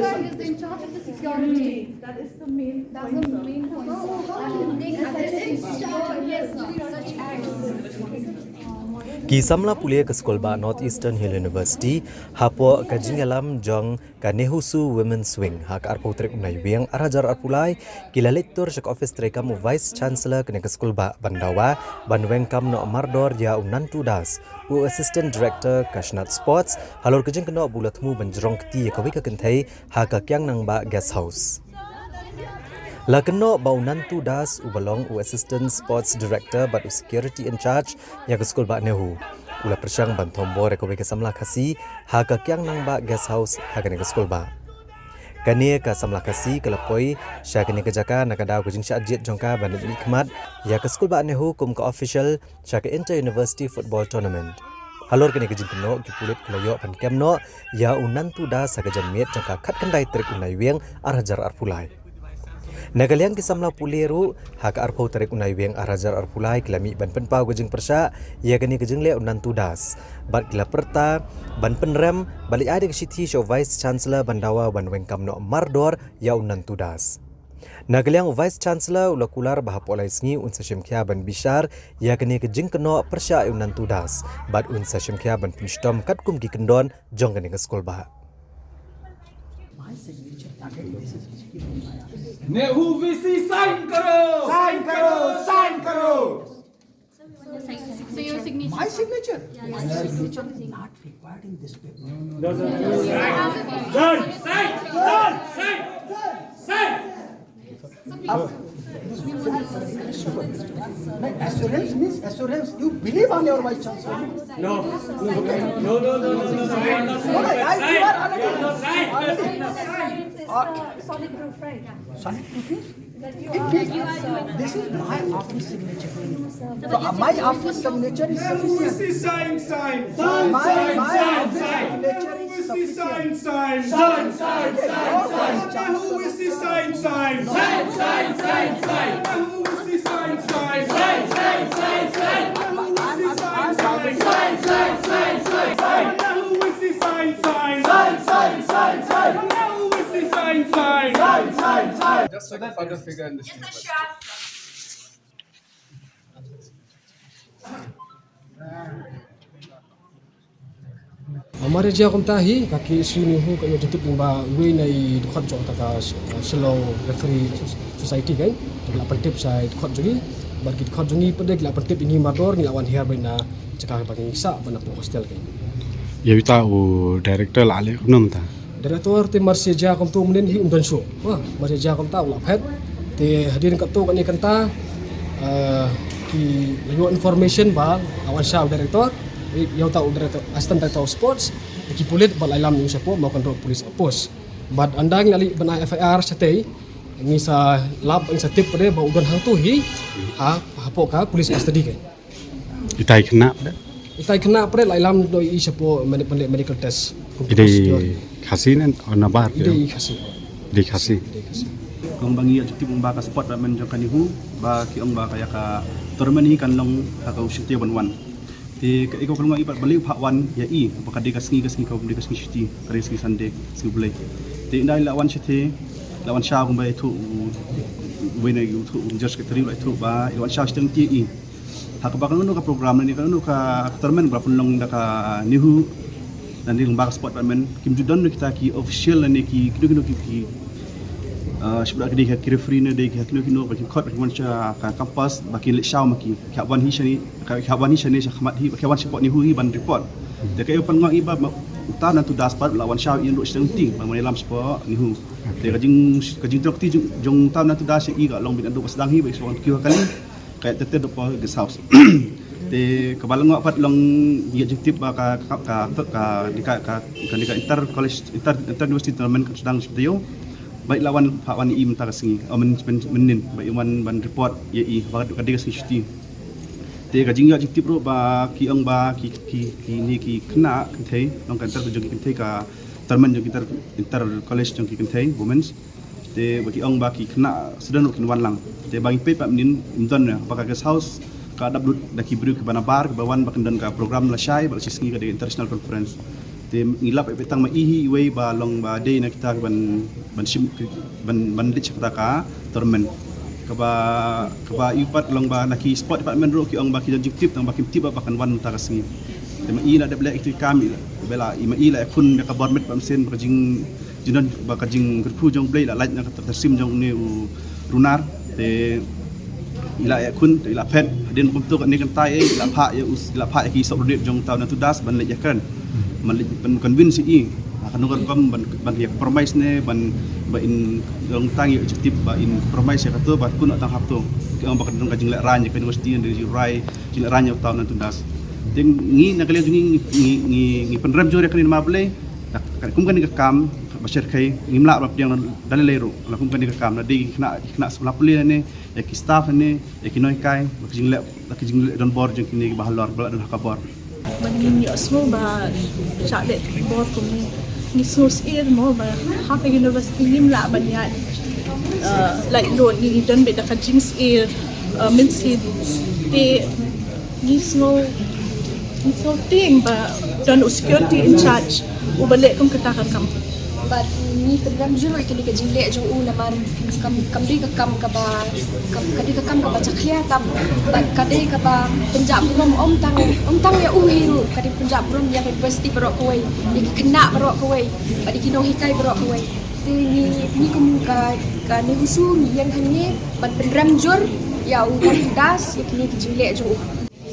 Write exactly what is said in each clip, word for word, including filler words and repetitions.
Is in charge of the security. That is the main point, sir. That's the main point, sir. Yes, sir. Such acts. Ki samla pule ka skul bah North Eastern Hill University hapoh ka jingïalam jong ka NEHUSU Women's Wing ha ka arphew tarik u Naiwieng ar hajar arphew lai ki la leit tur sha ka office treikam u Vice Chancellor kane ka skul bah ban dawa ban weng kam noh mardor ïa u Nantu Das, u Assistant Director ka Shnat Sports, halor ka jingkynnoh ba u la thmu ban jrong kti ïa kawei ka kynthei ha ka Kiang Nangbah Guest House. La kynnoh ba u Nantu Das uba long u Assistant Sports Director bad u Security in Charge ïa ka skul bah NEHU u la pyrshang ban thombor ïa kawei ka samla Khasi ha ka Kiang Nangbah Guest House ha kane ka skul bah. Kane ka samla Khasi ka la poi sha kane ka jaka na ka daw ka jingshah jied jong ka ban leit mihkhmat ïa ka skul bah NEHU kum ka official sha ka Inter University Football Tournament. Halor kane ka jingkynnoh ki pulit ki la ïoh ban kem noh ïa u Nantu Das ha ka janmiet jong ka khatkhyndai tarik u Naiwieng ar hajar arphew lai. Na ka liang ki samla pule ruh ha ka arphew tarik u Naiwieng ar hajar arphew lai ki la mih ban pynpaw ka jingpyrshah ïa kane ka jingleh u Nantu Das bad ki la pyrta ban pynrem ban leit ai da ka shithi sha u Vice Chancellor ban dawa ban weng kam noh mardor ïa u Nantu Das. Na ka liang u Vice Chancellor u la kular ba hapoh lai sngi un sa shim khia ban bishar ïa kane ka jingkynnoh pyrshah ïa u Nantu Das bad un sa shim khia ban pynshitom katkum ki kyndon jong kane ka skul bah. NEHU VC sign करो। Sign करो, sign करो। So your signature. My signature? My signature is not required in this paper. Sign, sign, sign, sign, sign. My assurance means assurance. You believe on your vice chancellor. No. No, no, no, no, no, no. No, no, I, you are already, already. Solid proof, right? Solid proof is? It means this is my office signature. So my office signature is sufficient. Wissi sign, sign, sign, My, sign, my sign, office sign. signature is Wissi sufficient. Sign, sign, sign, sign. Your vice chancellor. Wissi sign, sign, sign, sign, sign. Wissi sign, sign, sign, sign, sign, sign. Wissi sign, sign, sign, sign, sign, sign. Wissi sign, sign, sign, sign, sign, sign. Wissi sign, sign, sign, sign, sign. Just like a father figure in the shoes. Mar ïa jia kumta hi ka KSU NEHU ka ïoh jingtip lyngba uwei na i dkhot jong kata ka Shillong Referee Society kan. Ki la pyntip sha i dkhot jong ngi bad ki dkhot jong ngi pat de ki la pyntip ïa ngi mardor, ngi la wan hiar beit na jaka ba ngi sah bad na hostel kan. Ïa uta u director la leh kumno mynta? Director te mar ïa jia kumta mynnin hi um don shuh. Mar ïa jia kumta u la phet. Te hadien katto katne kynta ki la ïoh information ba la wan sha u director, ïa uta u director, assistant director of sports, ki pulit bad la ïalam ïa u shapoh Mawkynrew police outpost. Bad ynda ngi la leit ban ai FIR shatei, ngi sa lap, ngi sa tip pat de ba u don hangto hi ha, hapoh ka police custody kan. Itai khynnah pat de? Itai khynnah pat de la ïalam noh ïa i shapoh medi-, medi-, medical test. I dei Khasi ne, o nabar? I dei Khasi. I dei Khasi. I dei Khasi. Ong ba ngi ïa jingtip ong ba ka sport department jong ka NEHU ba ki ong ba ka ïa ka tournament hi kan long ha ka u shiteng ban wan. Te ka iko kan ong i ba balei phah wan ïa i ba ka dei ka sngi, ka sngi ka dei ka sngi shuti, ka dei ka sngi Sunday, sngi Blei. Te ynda la wan shatei, la wan sha kumba ithuh u, u wei na ithuh u judge secretary la ithuh ba i wan sha shiteng te i. Ha kaba kano kano ka program ne kano kano ka tournament ba pynlong da ka NEHU lane lyngba ka sport department, kim ju don kita ki official lane ki kino kino ki, ki, ah, shibun ki dei ki referee ne dei ki kino kino ba ki khot ba ki wan sha ka campus ba ki leit shaw ma ki. Ki hap wan hi shane, ki hap wan hi shane sha khmat hi, ki hap wan shapoh NEHU hi ban report. Te ka ïoh pynngong i ba uta u Nantu Das pat la wan shaw i ruh shiteng te ba wan ïalam shapoh NEHU. Te ka jing, ka jingtrok te jong, jong uta u Nantu Das ïa i ka long beit naduh ba sdang hi ba i sa wan kiew ha kali. Ka ïa tete da poi guest house. Te kaba la ngah pat long ïa jingtip ba ka, ka, ka, ka, ka, ka, ka inter college, inter, inter university tournament ka sdang shu taïew. Ba i la wan phah wan i mynta ka sngi, o, myn, myn, mynnin, ba i wan ban report ïa i ba ka dei ka sngi shuti. Te ka jingïa jingtip ruh ba ki ong ba ki, ki, kine ki khynnah kynthei, long ka inter jong ki kynthei ka tournament jong ki inter, inter college jong ki kynthei, women's. Te ba ki ong ba ki khynnah student ruh kin wan lang. Te ba ngi peit pat mynnin ym don ne ba ka guest house ka dap lut da ki briew kiba nabar kiba wan ba kin don ka program lashai bad la shi sngi ka dei international conference. Te ngi lap ïa tang ma i hi iwei ba long ba dei na kita ban ban shim ban ban leit sha kata ka tournament. Kaba kaba i pat long ba na ki sport department ruh ki ong ba ki don jingtip tang ba kim tip ba kan wan mynta ka sngi. Te ma i la dep leh ïa ki kam i la ba la i ma i la ïakhun ïa ka bor met ba mynsiem ba ka jing jingdon ba ka jingkyrkhu jong U Blei la lait na ka tyrsim jong une u runar. Te i la ïakhun te i la phet hadien kumto kane kynta i la phah ïa u i la phah ïa ki sohryniat jong uta u Nantu Das ban leit ïakren ban leit ban convince i ha kano ka rukom ban ban ïa compromise ne ban ba in long tang ïa objective ba in compromise ïa kato ba kun tang hapto ki ong ba ka don ka jingleh rain ïa ka university ne jingleh rain jingleh rain ïa uta u Nantu Das. Te ngi na ka liang jong ngi ngi ngi ngi pynrem jur ïa kane namar balei kum kane ka kam ba shyrkhei ngim lah ba pdiang da lei lei ruh la kum kane ka kam la dei ki khynnah ki khynnah samla pule ne ïa ki staff ne ïa ki nonghikai ba ki jingleh ba ki jingleh donbor jong kine kiba halor ba la don ha ka bor. Ba ngin ïohsngew ba shah leh bor kumne ngi sngew syier mo ba ha ka university ngim lah ban ïaid, uh, lait luid, ngi don beit da ka jingsyier, uh, mynsiem. Te ngi sngew ngi sngew tieng ba don u security in charge uba leh kum kata ka kam. Bad ngi pynrem jur ïa kane ka jingleh jong u namar kam kam dei ka kam kaba kam ka dei ka kam kaba jakhlia tam bad ka dei kaba pynjah burom ym tang ym tang ïa u hi ruh ka dei pynjah burom ïa ka university baroh kawei ïa ki khynnah baroh kawei bad ïa ki nonghikai baroh kawei. Te ngi ngi kum ka ka NEHUSU ngi ïeng hangne ban pynrem jur ïa u Nantu Das ïa kine ki jingleh jong u.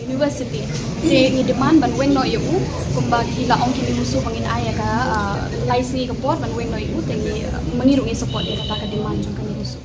University. Te ngi demand ban weng noh ïa u kumba ki la ong ki NEHUSU ba ngin ai ïa ka, ah, lai sngi ka por ban weng noh ïa u te ngi, ah, ma ngi ruh ngi support ïa kata ka demand jong ka NEHUSU.